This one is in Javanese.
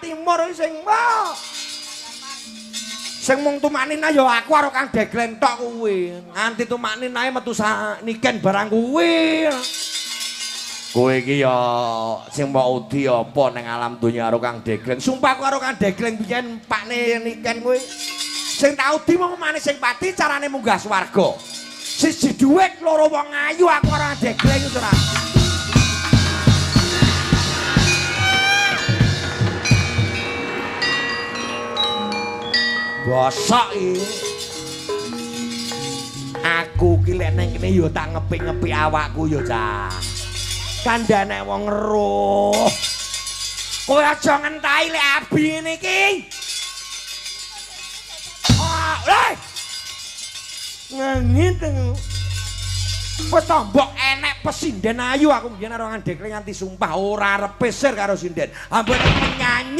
Timur sing wah. Sing mung tumanin ya aku karo Kang Degleng tok kuwi. Nganti tumanin ae metu niken barang kuwi. Kowe iki ya sing mbok udi apa ning alam donya karo Kang Degleng. Sumpah aku karo Kang Degleng biyen pakne niken kuwi. Sing tak udi mung manis sing pati carane munggah swarga. Siji dhuwit, loro wong ayu aku karo Kang Degleng wis ora. Bosok iki. Aku ki lek ning kene ya tak ngepik-ngepik awakku ya, Cah. Kandhane wong eruh. Kowe aja ngentahi lek abi ngene iki. Ah, leh. Ngengit. Wis to mbok enek pesinden ayu aku mbiyen karo Kang Degleng nganti sumpah ora arep pesir karo sinden. Ambek penyanyi